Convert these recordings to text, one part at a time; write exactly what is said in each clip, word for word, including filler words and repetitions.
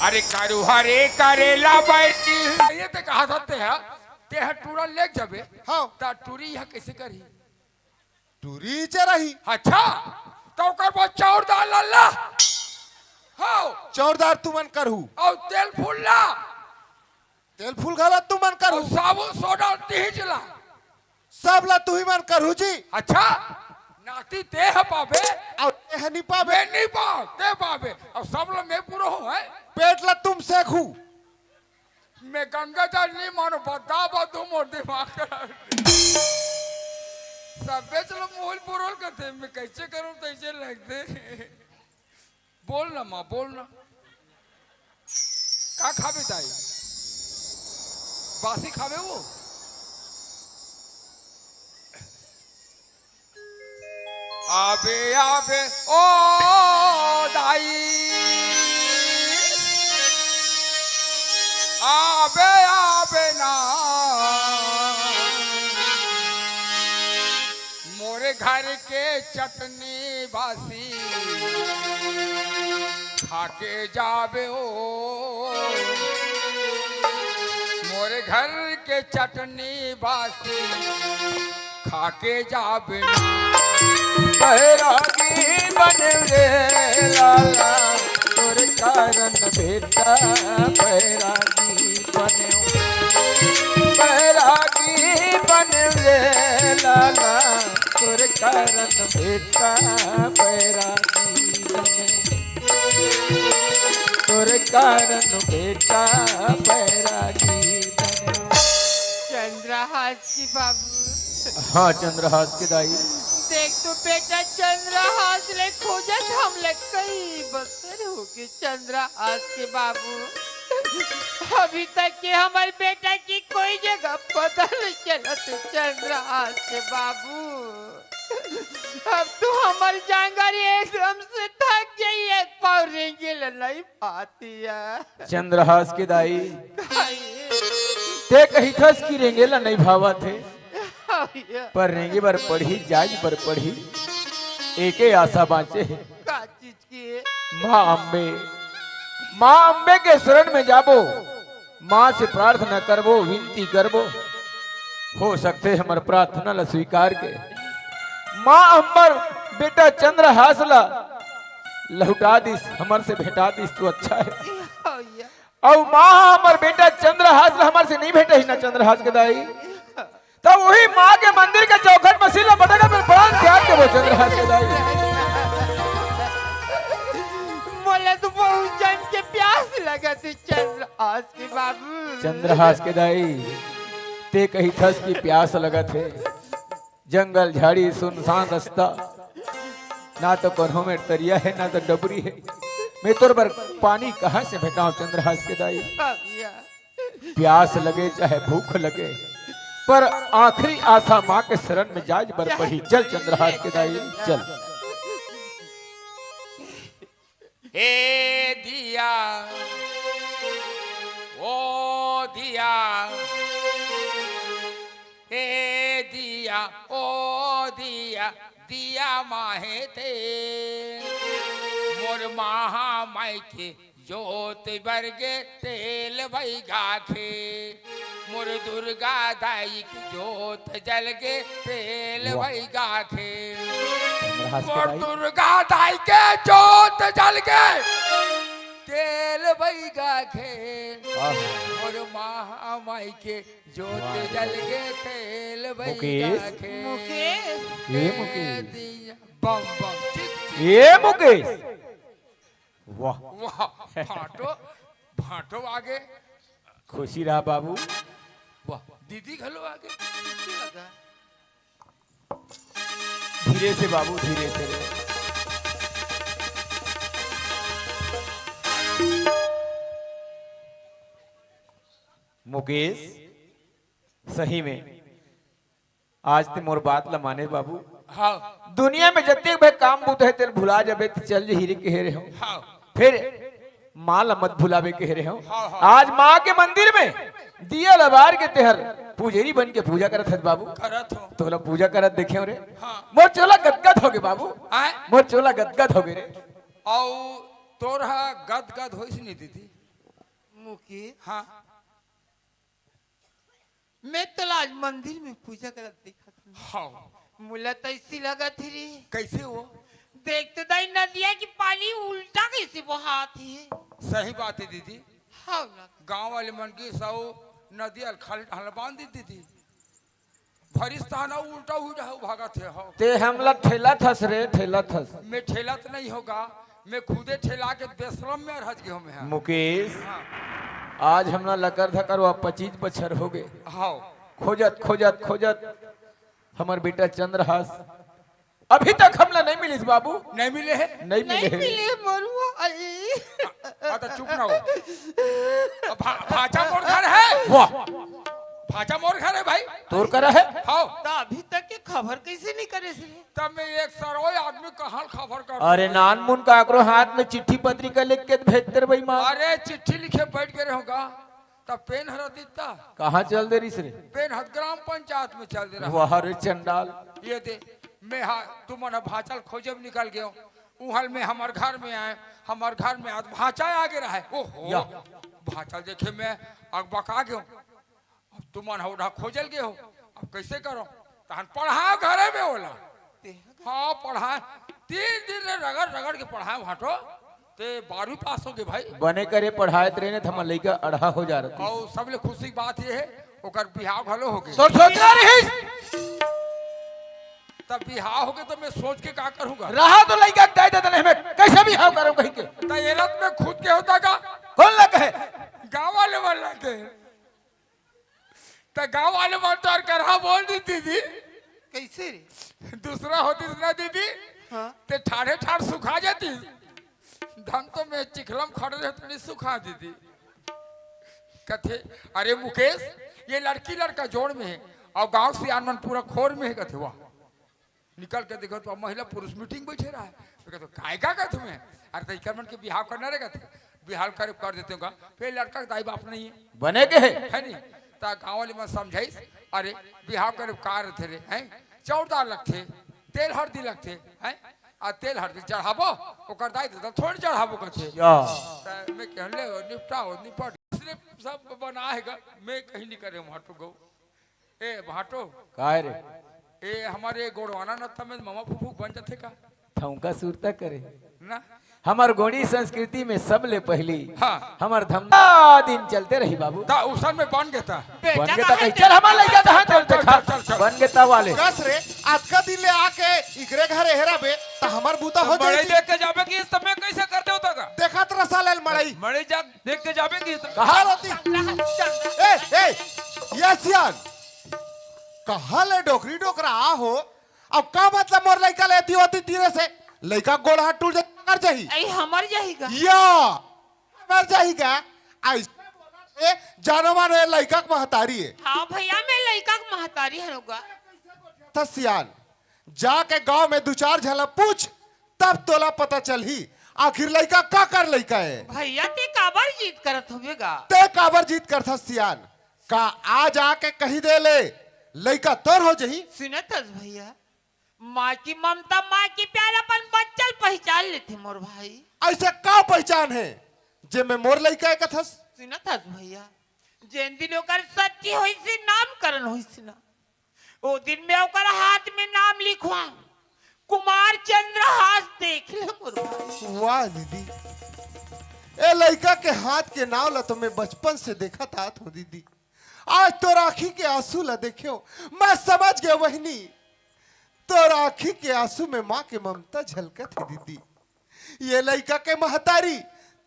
अरे करू हरे करेला बैठी। ये ते कहा था ते हा, ते हा टूरा लेके जाबे। हाँ। ता टूरी हा कैसे करही? टूरी चे रही। अच्छा, तो ओकर बाद चाउर दाल ला ला। हाँ। चाउर दाल तुमन करहू। अउ तेल फूल ला। तेल फूल घला तुमन करहू। अउ साबुन सोडा तीज ला। सब ला तुही मन करहू जी। अच्छा, नाती ते ह पाबे। अउ ते ह नी पाबे। मैं नी पाव, ते पाबे। अउ सब ला मैं पूरा हूँ, हैं? पेट ला तुम सेखू। मैं गंगा जल नी मानो, बता बा तू मोर दिमाग खराब। सबे चलो मोहल पुरोल करते, मैं कैसे करूँ तैसे लगते। बोल ना माँ, बोल ना। का खाबे ताई? बासी खाबे वो? आबे, आबे, ओ दाई। आबे, आबे ना। मोरे घर के चटनी बासी खाके जाबे ओ, मोरे घर के चटनी बासी खाके जाबे ना। बैरागी बने रे लाला, तोर कारण बेटा बैरागी बने। बैरागी बने रे लाला, तोर कारण बेटा बैरागी बने। तोर कारण बेटा बैरागी बने। चंद्रहास के बाबू। हाँ, चंद्रहास के दाई। देख तो बेटा, चंद्रहास ले खोजत हमला कई बस्तर होगे। चंद्रहास के बाबू, अभी तक के हमर बेटा के कोई जगह पता नहीं चलत हे चंद्रहास के बाबू। अब तो हमर जांगर एकदम से थक गई, एक पाँव रेंगे ला नहीं पातिया। चंद्रहास के दाई, ते कहिथस कि रेंगे ला नहीं भावत हे, पर रेंगे बर पड़ही, जाय बर पड़ही। एके आशा बाँचे हे। का चीज के? माँ अम्बे, माँ अम्बे के शरण में जाबो, माँ से प्रार्थना करबो, विनती करबो, हो सकथे हमर प्रार्थना ला स्वीकार के माँ हमर बेटा चंद्रहास ला लहुटा दिस, हमर से भेंटा दिस तो अच्छा हे। अउ माँ हमर बेटा चंद्रहास ला हमर से नहीं भेंटही ना चंद्रहास के दाई, तब वही माँ के मंदिर के चौखट में सिर ला पटक के प्राण त्याग देबो चंद्रहास के दाई। मोला तो बहुत जन के प्यास लगत हे चंद्रहास के बाबू। चंद्रहास के दाई, ते कहिथस कि प्यास लगत हे, जंगल झाड़ी सुनसान रस्ता, ना तो कोनो मेर तरिया हे ना तो डबरी हे, मैं तोर बर पानी कहाँ से भेंटाव चंद्रहास के दाई? प्यास लगे चाहे भूख लगे, पर आखिरी आशा माँ के शरण में जाय बर पड़ही। चल चंद्रहास के दाई, चल। हे दिया, ओ दिया, हे दिया, ओ दिया, दिया माहे ते मोर महामाई के जोत बरगे तेल बइगा खे, मोर दुर्गा दाई के जोत जलगे तेल बइगा खे। मोर दुर्गा दाई के जोत जलगे तेल बइगा खे, मोर महामाई के जोत जलगे तेल बइगा खे। मुकेश। ए मुकेश। बम बम चिक चिक। ए मुकेश। वाह। वाह, भांटो, भांटो आगे। खुशी रहा बाबू। वाह, दीदी घलो आगे। खुशी लगा। धीरे से बाबू, धीरे से रे। मुकेश, सही में आज ते मोर बात ल माने बाबू। हाँ। दुनिया में जतेक भी काम बुता हे तेल भुला जाबे त चल जही रे कहे रहे हो। हाँ। फिर माँ ल मत भुलाबे कहे रहे हो। हाँ, हाँ। आज माँ के मंदिर में दिया ल बार के तेहर पुजेरी बन के पूजा करत हस बाबू। करत हो। तोला पूजा करत देखे हो रे। हाँ। मोर चोला गदगद होगे बाबू। आय? मोर चोला गदगद होगे रे। अउ तोर हा गदगद होइस नहीं दीदी। मुकेश, हाँ। मैं तो आज मंदिर में पूजा करत देखत हूँ। हाँ। मोला तो ऐसी लगत ही रे। कैसे हो? देख तो दाई, नदिया की पानी उल्टा कैसे बहात है। सही बात है दीदी। हाँ ना। गांव वाले मन की सब नदिया खाली ढाल बांध दी दीदी। फरिश्ता ना उल्टा हुई रहा, भागत है हो। ते हमला ठेलत हस रे, ठेलत हस। मैं ठेलत नहीं होगा, मैं खुदे ठेला के बेशरम में रह गया हूँ मैं। मुकेश, हाँ। आज हमला लकर धकर वा पच्चीस बछर हो गए। हाँ। खोजत, खोजत, खोजत हमर बेटा चंद्रहास अभी तक हमला नहीं मिलिस बाबू। नहीं मिले है? नहीं मिले नहीं है। मिले मरुआ। अरे। आ, तो चुप ना हो। अब भा-, भाचा मोर घर है। वाह। भाचा मोर घर है भाई। तोर करा है? हाँ। तो अभी तक के खबर कैसे नहीं करे से? तब मैं एक सरोय आदमी कहाँ खबर कर अरे नान मुन काकरो हाथ में चिट्ठी पत्रिका लिख के भेजते रे बेईमान। अरे चिट्ठी लिखे बैठ गए होगा। तब पेन हरा दिता। कहाँ चल दे रहीस रे? पेन हर ग्राम पंचायत में चल दे रहा। वाह रे चंडाल। ये दे, मैं हा, तुमन भाचल खोजे में निकल गयो। उहल में हमर घर में आए, हमर घर में आज भाचा आगे रहे। ओहो, या। भाचल देखे मैं अकबका गयो। अब तुमन हा उड़ा खोजल गए हो, अब कैसे करो? तहन पढ़ाओ घरे में होला। हाँ, पढ़ाए। तीन दिन ले रगड़ रगड़ के पढ़ाए भाटो। ते बारहवीं पास हो गए भाई। बने करे पढ़ाए त रहे ने, त हमर लइका अड़हा हो जा रहा। और सबले खुशी की बात ये है, ओकर बिहाव घलो हो गए। तोर सोचना रहीस। तब बिहाव हो गए तो मैं सोच के का करूंगा? रहा तो लइका दे दे, हमें कैसे बिहाव करूं कहीं के? त एलत में खुद के होता का? कौन लग है? गाँव वाले वाला के। त गाँव वाले मन तो और करहा बोल दी दीदी। कैसे रे? दूसरा होती ना दीदी, हाँ। ते ठाढ़े ठाढ़ सुखा जाती। धन तो मैं चिखलम खड़े रहते नहीं सुखा दीदी। कथे, अरे मुकेश, ये लड़की लड़का जोड़ में है और गांव से आन मन पूरा खोर में है। कथे, वाह। निकल के देखो तो महिला पुरुष मीटिंग बैठे रहा है। तो कहते, "काय का कहते तुम्हें? अरे तो इकर मन के बिहाव करना रहेगा थे, बिहाव करे कर देते होगा।" फिर लड़का के दाई बाप नहीं है, बने के है। है नहीं? ता गाँव वाले मन समझाइस, "अरे बिहाव करे का रहते रे, हैं? चाउर दाल लगते, तेल हरदी लगते, हैं? आ तेल हरदी चढ़ाबो, ओकर दाई दे थोड़ी चढ़ाबो कहते।" या। त मैं कहले, "निपटाओ, निपट।" इसलिए सब बना है गा, मैं कहीं नहीं करे वहाँ तो गो। ए भाटो। काय रे? ए हमर गोड़वाना नत्था में ममा फुफू बन जाथे का? ठौंका सुरता करे। ना। हमर गोंड़ी संस्कृति में सबले पहली हाँ। हमर धमदा दिन चलते रही बाबू। ता उसन में बन गेता। बन गेता कहीं। चल हमर लइका कहाँ चल, चल, चल, चल, चल। बन गेता वाले। कस रे, अतका दिन ले आके इकरे घर एहरा बे, त हमर बूता हो मड़ई जाई। देख के जाबे कि त मैं कैसे कर देवता का? देखत रसा लेल मड़ई। मड़ई जा देख के जाबे कि त कहाँ होती? ए, ए, ये सियान। कहाँ ले डोकरी डोकरा आ हो? अब का मतलब मोर लइका ले एती ओती तीरे से? लइका गोड़ हाथ टूट जाही, मर जाही। ए, हमर जाही का? या, मर जाही का? ऐसे बोला थे, जानो मानो ये लइका के महतारी है। हाँ भैया, मैं लइका के महतारी हरौं गा। त सियान, जाके गांव में दू चार झन ला पूछ, तब तोला पता चलही, आखिर लइका काकर लइका है। भैया, ते काबर जिद करत हवे गा? ते काबर जिद करथस सियान? का आज आके कही दे ले, लइका तोर हो जही? सुनत हस भैया, माँ की ममता, माँ की प्यार अपन बच्चा ल पहचान लेथे मोर भाई। ऐसे का पहचान है, जे में मोर लइका है कथस? सुनत हस भैया, जेन दिन ओकर सच्ची होइस, नामकरण होइस ना, ओ दिन में ओकर हाथ में नाम लिखवा, कुमार चंद्रहास देख ले मोर भाई। वाह दीदी, ए लइका के हाथ के नाव ला तो मैं बचपन से देखत आत हूँ दीदी। आज तोर आँखी के आंसू ला देखेव, मैं समझ गया बहिनी, तोर आँखी के आंसू में माँ के ममता झलकत हे दीदी। ये लइका के महतारी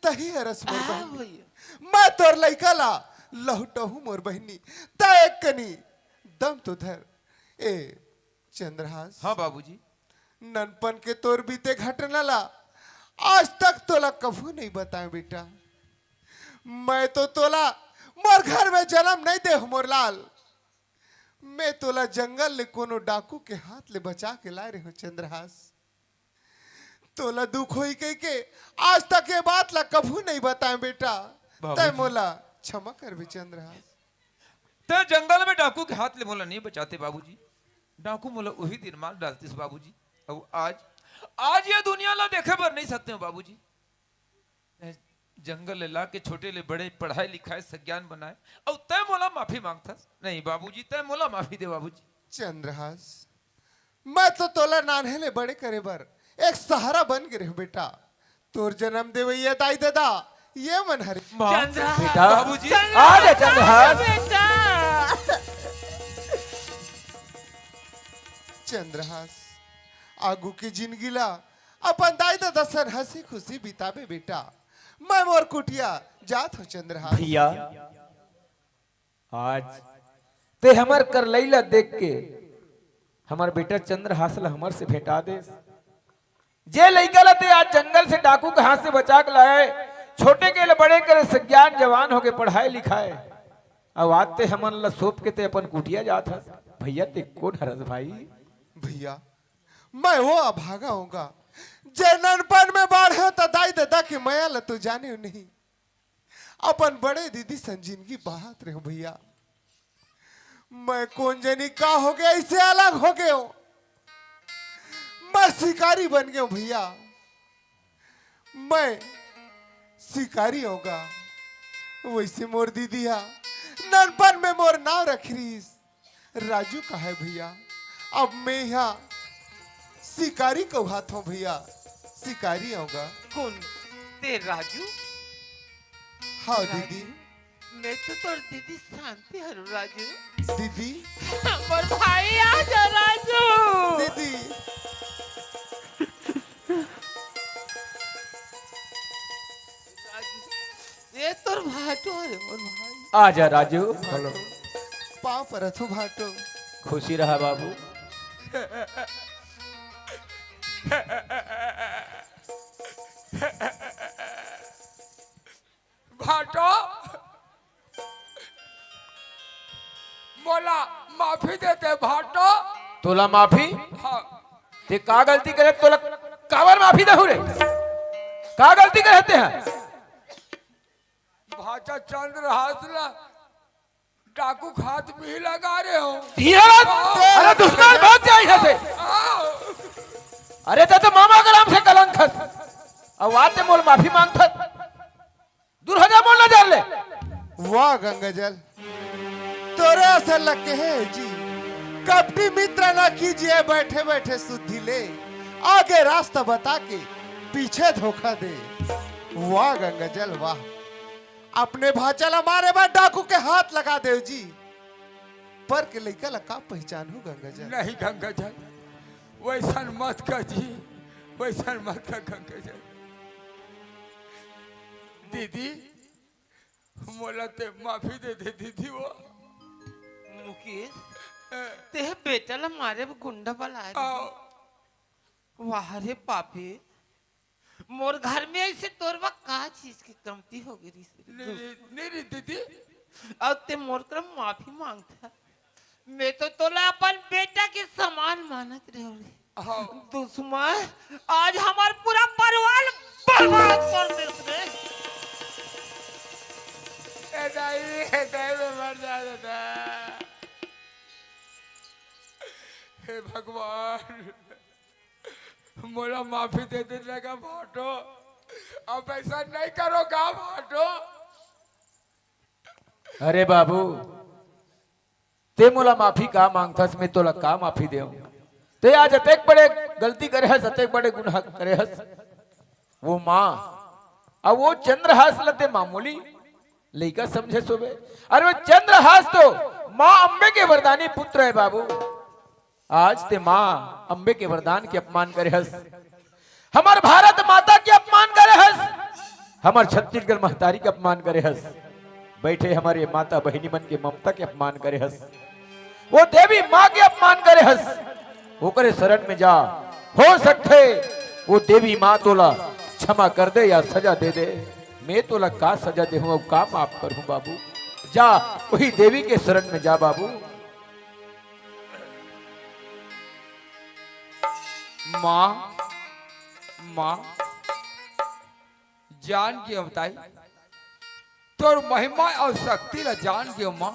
तही हरस मोर हाँ बहिनी। भैया। मैं तोर लइका ला लहुटहूँ मोर बहिनी। त एक कनी दम तो धर। ए चंद्रहास। हाँ बाबूजी। ननपन के तोर बीते घटना ला आज तक तोला कभू नहीं बताए बेटा। मैं तो तोला मोर घर में जन्म नहीं दे हूँ मोर लाल। मैं तोला जंगल ले कोनो डाकू के हाथ ले बचा के लाए रहे हूँ चंद्रहास। तोला दुख होई कह के आज तक ये बात ला कभू नहीं बताए बेटा। बाबूजी। तय मोला क्षमा कर बे चंद्रहास। तय जंगल में डाकू के हाथ ले मोला नहीं बचाते बाबूजी। डाकू मोला उही दिन मार डालतीस बाबूजी। अब आज, आज ये दुनिया ला देखे बर नहीं सकते हो बाबूजी। तय जंगल ले लाके छोटे ले बड़े पढ़ाए लिखाए सज्ञान बनाए, अउ तैं मोला माफी मांगथस? नहीं बाबूजी, तैं मोला माफी दे बाबूजी। चंद्रहास, मैं तो तोला नान्हे ले बड़े करे बर एक सहारा बन गे रेहेंव बेटा। तोर जन्म देवइया दाई ददा ये मन हरे। माँ, चंद्रहास। बेटा, बाबूजी। आ जा चंद्रहास। बेटा। चंद्रहास, आगू के जिंदगी ला अपन दाई ददा सन हंसी खुशी बिताबे बेटा। मैं मोर कुटिया जात हंव चंद्रहास। भैया, आज तैं हमर करलई ला देख के हमर बेटा चंद्रहास ला हमर से भेंटा देस। जे लइका ला तैं आज जंगल से डाकू के हाथ से बचा के लाए, छोटे के ले बड़े करे, सज्ञान जवान होके पढ़ाए लिखाए, अउ आज तैं हमन ला सौंप के तैं अपन कुटिया जात हस। भैया, तैं कोन हरस भाई? भैया, मैं वो अभागा होंव गा, जे ननपन में बाढ़ेंव त दाई ददा के मया ला तो जानेंव नहीं। अपन बड़े दीदी सन जिंदगी बहात रेहेंव भैया। मैं कोन जनी का होगे, अइसे अलग होगेंव। मैं शिकारी बन गेंव भैया, मैं शिकारी होंव गा। वइसे मोर दीदी हा ननपन में मोर नांव रखे रिहिस राजू कहे भैया। अब मैं इहाँ शिकारी कहत हंव भैया, शिकारी होंव गा। कोन? तैं राजू? हाँ राजू, दीदी। मैं तो तोर दीदी शांति हरंव राजू। दीदी। मोर भाई आ जा राजू। दीदी। राजू, ये तोर भाटो हरे मोर भाई। आ जा राजू। हेलो। पाँव परत हंव भाटो। खुशी रहा बाबू। भाटो, मोला माफी दे दे भाटो। तोला माफी? हाँ। तैं का गलती करे, तोला काबर माफी देहूं रे? का गलती करे तैं हा? भांचा चंद्रहास ला डाकू के हाथ में ही लगा रहे हो। धीरज, अरे दुष्काल भाग जा इहाँ से। अरे तैं तो मामा के नाम से कलंक हस। अउ आज तैं मोर माफी मांगथस। दूर हो जा मोर नजर ले। वाह गंगाजल, तोरे असन ला कहे हे जी, कपटी मित्र ना कीजिए, बैठे बैठे सुद्धि ले, आगे रास्ता बता के पीछे धोखा दे। वाह गंगाजल वाह, अपने भांचा ला मारे बर डाकू के हाथ लगा देव जी। पर के लइका ला का पहिचानहूं गंगाजल? नहीं गंगाजल, वइसन मत कह जी, वइसन मत कह गंगाजल। दीदी, मोला तैं माफी दे दे दीदी वो। मुकेश, तैं बेटा ला मारे बर गुंडा बलाए रहे। वाह रे पापी, मोर घर में अइसे तोर बर का चीज के कमती होगे रिहिस रे? नहीं रे, नहीं रे दीदी। अउ तैं मोर करा माफी मांगथस। मैं तो तोला अपन बेटा के समान मानत रहेंव रे। हाँ। दुश्मन, आज हमर पूरा परिवार बर्बाद कर देस रे। ए दाई, ए दाई, मैं मर जा दादा। हे भगवान, मोला माफी दे दे गा भाटो, अब अइसा नहीं करों गा भाटो। अरे बाबू, तैं मोला माफी का मांगथस, मैं तोला का माफी देंव? तैं आज अतेक बड़े गलती करे हस, अतेक बड़े गुनाह करे हस। वो माँ, अउ वो चंद्रहास ला तैं मामूली लइका समझे हस बे। अरे वो चंद्रहास तो माँ अम्बे के वरदानी पुत्र हे बाबू। आज तैं माँ अम्बे के वरदान के अपमान करे हस, हमर भारत माता के अपमान करे हस, हमर छत्तीसगढ़ महतारी के अपमान करे हस, बइठे हमर ये माता बहिनी मन के ममता के अपमान करे हस, वो देवी माँ के अपमान करे हस। ओकरे शरण में जा, हो सकथे वो देवी माँ तोला क्षमा कर दे या सजा दे दे। मैं तोला का सजा देहूं अउ का माफ करहूं बाबू? जा, वही देवी के शरण में जा बाबू। माँ, माँ, जान गेंव दाई, तोर महिमा अउ शक्ति ला जान गेंव माँ।